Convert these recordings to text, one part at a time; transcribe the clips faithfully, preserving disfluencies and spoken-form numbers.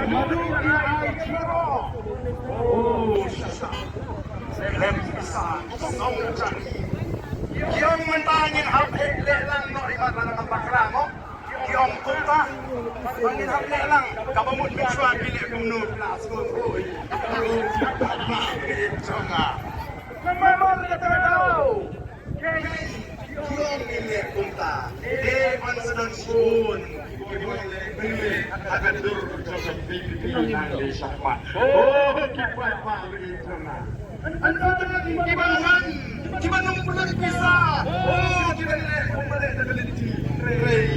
Madu ki ai jingro. Oh, shisha. Lem shisha. Song jani. Ki ong mynta ngin hap heh leh lang noh ri mat lana kam bakra mo. Ki ong kumta. Ngin hap leh lang. Kaba mut mynshwa ki leh kumno pla sngewthuh. Ri mat lana kam bakra. Namar kata ka daw. Ki ong ngin leh kumta. Te ban sa don shibun kiba leh briew ha ka dur jong ka V P P nangne shakhmat. Oh, ki paidbah ri jong nga. Kiba wan, kiba nang pynlait pisa. Oh, kiba leh kumba leh da ka lynti. Hooid.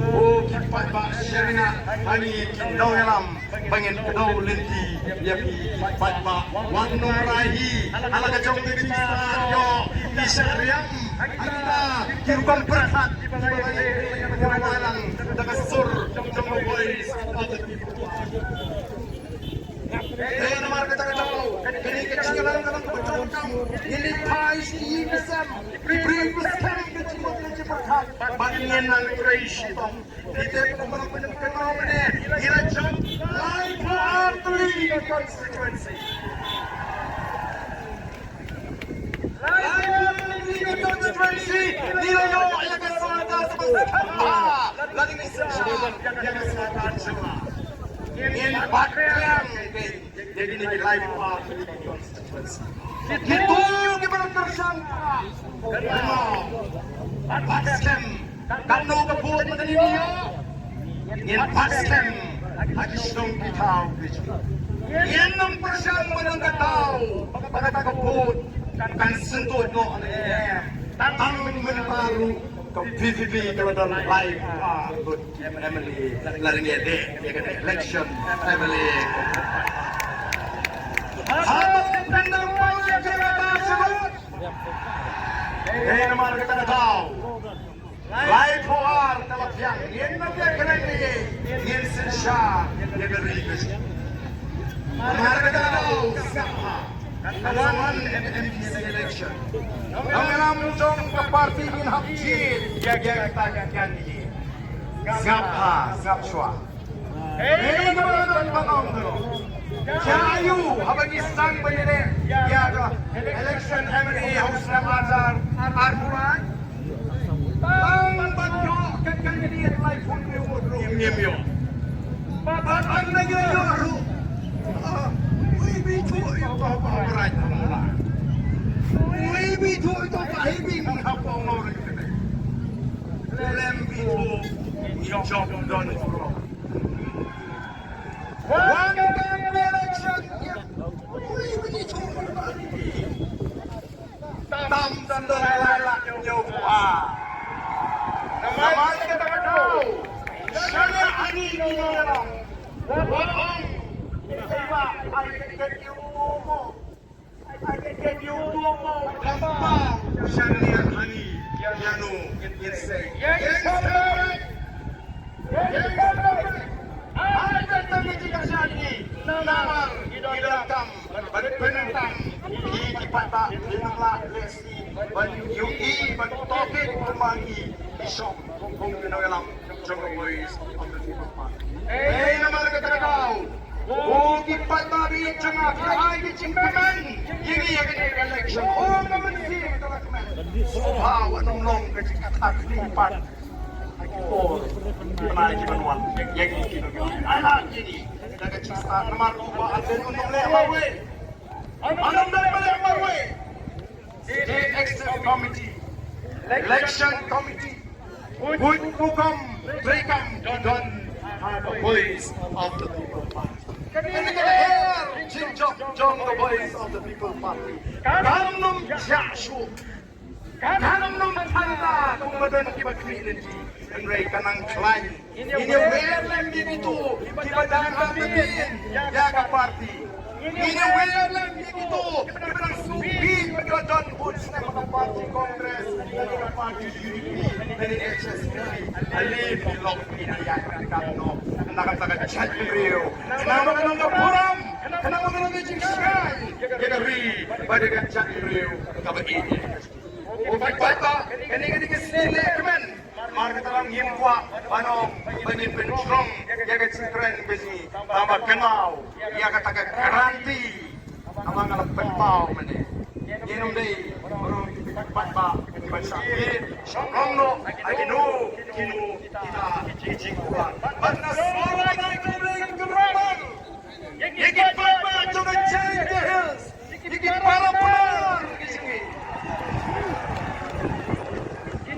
Oh, ki paidbah sha ïa nga, hangne ki nongïalam. Ba ngin kdew lynti ïa phi paidbah. Wat nang rai hi ha la ka jong ka jingstad ïoh ki shah riam ha kita ki rukom pyrkhat kiba la ïa ïa ïa lang da ka sur jong ka Voice of the People. Te namar kata ka daw kane ka jingïalang ka long kaba donkam. Ngin ïa phai sha ki ïing ki sem, ki briew ba skhem ka jingmut ka jingpyrkhat. Bad ngin nang trei shitom. Ngi te kumba la pyndonkam ne ngi la jop laiphew ar tylli ka constituency. Laiphew ar tylli ka constituency ngi la ïoh ïa ka sorkar kaba skhem bha. Lada ngi synshar ïa ka sorkar jylla, ngin bat khlem ïa kine ki laiphew ar tylli ki constituency. Kito kiba la kyrshan, kynmaw, bat skhem katno ka vote ba ngin ïoh. Ngin bat skhem ha ki shnong ki thaw ki jong ngi. Ngin ym pyrshang ban ong ka daw ba kata ka vote kan syntuid noh ne em. Tang mynta ruh ka V P P ka la don laiphew ar ngut ki M L A, la ryngkat ïa ka election M L A. Haba pyndonkam ïa ka kata shuh. Hei, namar kata ka daw, laiphew ar ka la biang, ngin ym ïa kren ïa, ngin synshar ïa ka ri ka jong ngi. Namar kata ka daw, sngap bha. Ka wan M D C election, nongïalam jong ka party ngin hap jied ïa kita ki candidate. Sngap bha, sngap shuwa. Hei, kaba don ba ong, sha ïa u haba ngi sdang ban ïaleh ïa ka election M L A ha u snem ar hajar arphew lai. Tang ban ïoh ka candidate laiphew hynriew ngut ruh ngim ïoh. Bad ban ïoh ruh, ah, wi bithu ïoh ka haba haba rai tang la. Wi bithu ïoh ka hi bing haba ngor. Lem bithu ïoh jop don. Wan ka election. Wi bithu. Tam tam da lai lai la ñiew bua. Namar kata ka daw, shane ani ni nong nong. Wa ong, iba ai ka kiu mo. Ai ka kiu mo. Kam pa shane ani ya no. Yes sir. Yes sir. Yes sir. Ai ka tang ki ka shane. Namar ki don kam. Ban pyndonkam ïa ki paidbah, ki nonglah lehse ban ïohi, ban tohkit kumba ngi shong kum ki nongïalam jong ka Voice of the People Party. Hei, namar kata ka daw, ko ki paidbah ba ïeit jong nga, phi ai ki jingkmen ïa ngi ïa kane ka election. Ko ka mynsiem ka la kmen. Sngewbha wat nym long ka jingkitkhlieh pat. Ki por, ki bnai ki ban wan, ïa ngi ki nongïalam. Ai ha ïa ngi da ka jingstad, namar u Bah Ardent un ym leh marwei. Un ym dei ban leh marwei. State Executive Committee, Election Committee, kuit hukum treikam ki don ha ka Voice of the People Party. Kane ka dei ka jingjop jong ka Voice of the People Party. Kan ym jah shuh. Kan ym nang than da kumba don kiba khmih lynti. Hynrei ka nang khlaiñ. Ngin ïa wer lem ïa kito kiba dang ap ïa ka party. Ngin ïa wer lem ïa kito kiba dang sngewbha ba ki la don bun snem ha ka party Congress, ha ka party U D P, ha ka H S P D P. Ale phi lok phi ïa ka kam noh. Na kata ka jait briew. Khnang ba ka long ka burom, khnang ba ka long ka jingshai ïa ka ri bad ïa ka jait briew kaba ïeit. Ko paidbah, kane ka dei ka sngi lehkmen. Namar kata ruh ngim kwah ban ong ba ngin pynjrong ïa ka jingkren ka jong ngi, tang ba kynmaw ïa kata ka guarantee. Namar nga la pynpaw mynne, ngin ym dei ruh ban ba ban sa pynjrong noh ïa kino kino kita ki jingkwah. Bad nga sngew ba ngi kyrpad ïa ki paidbah jong ka Jaintia Hills, ïa ki para Pnar ki jong ngi.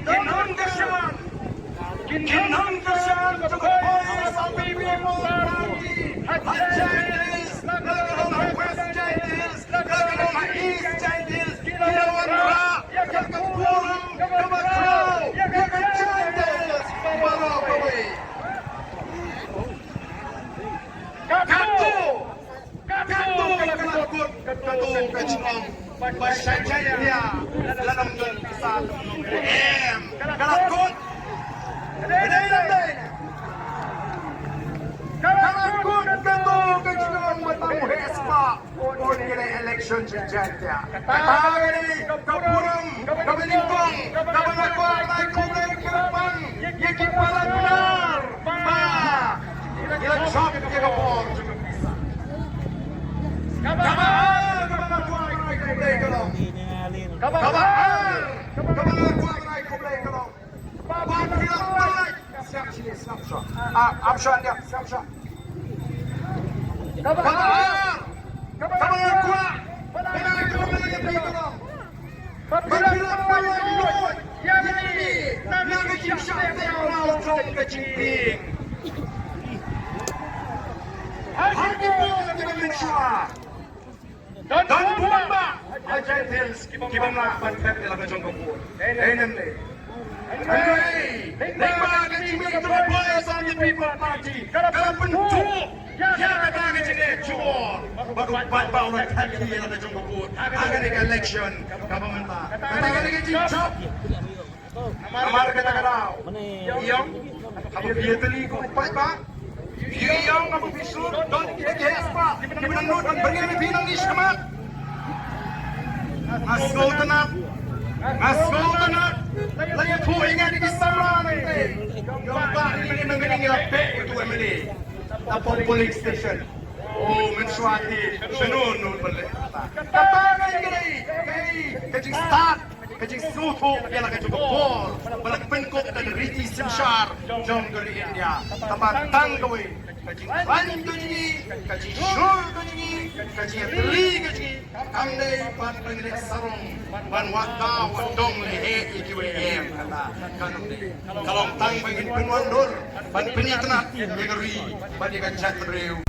Ki nongkyrshan, ki nongkyrshan jong ka Voice of the People Party ha Jaintia Hills, la ka long ha West Jaintia Hills, la ka long ha East Jaintia Hills, ki la wanrah ïa ka burom kaba khraw ïa ka Jaintia Hills baroh kawei. Kato, kato ka la kut, kato ka jingong ba sha Jaintia la nang don ka sa, em, ka la kut. Dei, dei, dei. Ka la kut kato ka jingong ba tang heh spah. Bun ki election sha Jaintia. Kata ka dei ka burom kaba nyngkong kaba nga kwah ban ai khublei kyrpang ïa ki para Pnar ba ki la jop ïa ka bor. Kaba ar kaba nga kwah ban ai khublei ka long, kaba ar kaba nga kwah ban ai khublei ka long, ba phi la pynlait. Siap sini, siap shwa. Ah, ap shwa, siap shwa. Kaba ar kaba nga kwah ban ai khublei ka long, ba phi la pynlait lut ïa ngi na ka jingshah teh mraw jong ka jingtieng. Ha ki por kiba mynshuwa don bun bah ha Jaintia Hills kiba ym lah ban pep ïa la ka jong ka vote. Dei ne ym dei? Hynrei lyngba ka jingmih jong ka Voice of the People Party ka la pynduh ïa kata ka jingeh jubor bad u paidbah u la thep ïa la ka jong ka vote ha kane ka election kaba mynta. Kata ka dei ka jingjop. Namar kata ka daw, ïong haba phi ïatylli kum u paidbah, ïong haba phi shu don ki dei ki heh spah kiba nang nud ban byrngem ïa phi nangne shakhmat. Nga sngewtynnat, nga sngewtynnat. La ïathuh ïa nga da ki samla nangtei, ïong ba ri ngi nang ri ngi la beh ïa utu u M L A hapoh polling station. Oh, mynshuwa te shano nut ban leh kata? Kata ka dei ka jingstad, ka jingsngewthuh ïa la ka jong ka por ba la pynkup da ka riti synshar jong ka ri India. Kaba tang kawei ka jingkhlaiñ ka jong ngi, ka jingshur ka jong ngi, ka jingïatylli ka jong ngi kam dei ban pynleit sarong ban wad daw ban dong leheh ïa kiwei, em, kata kam dei. Ka long tang ba ngin pynwandur ban pynitynnad ïa ka ri bad ïa ka jaitbynriew.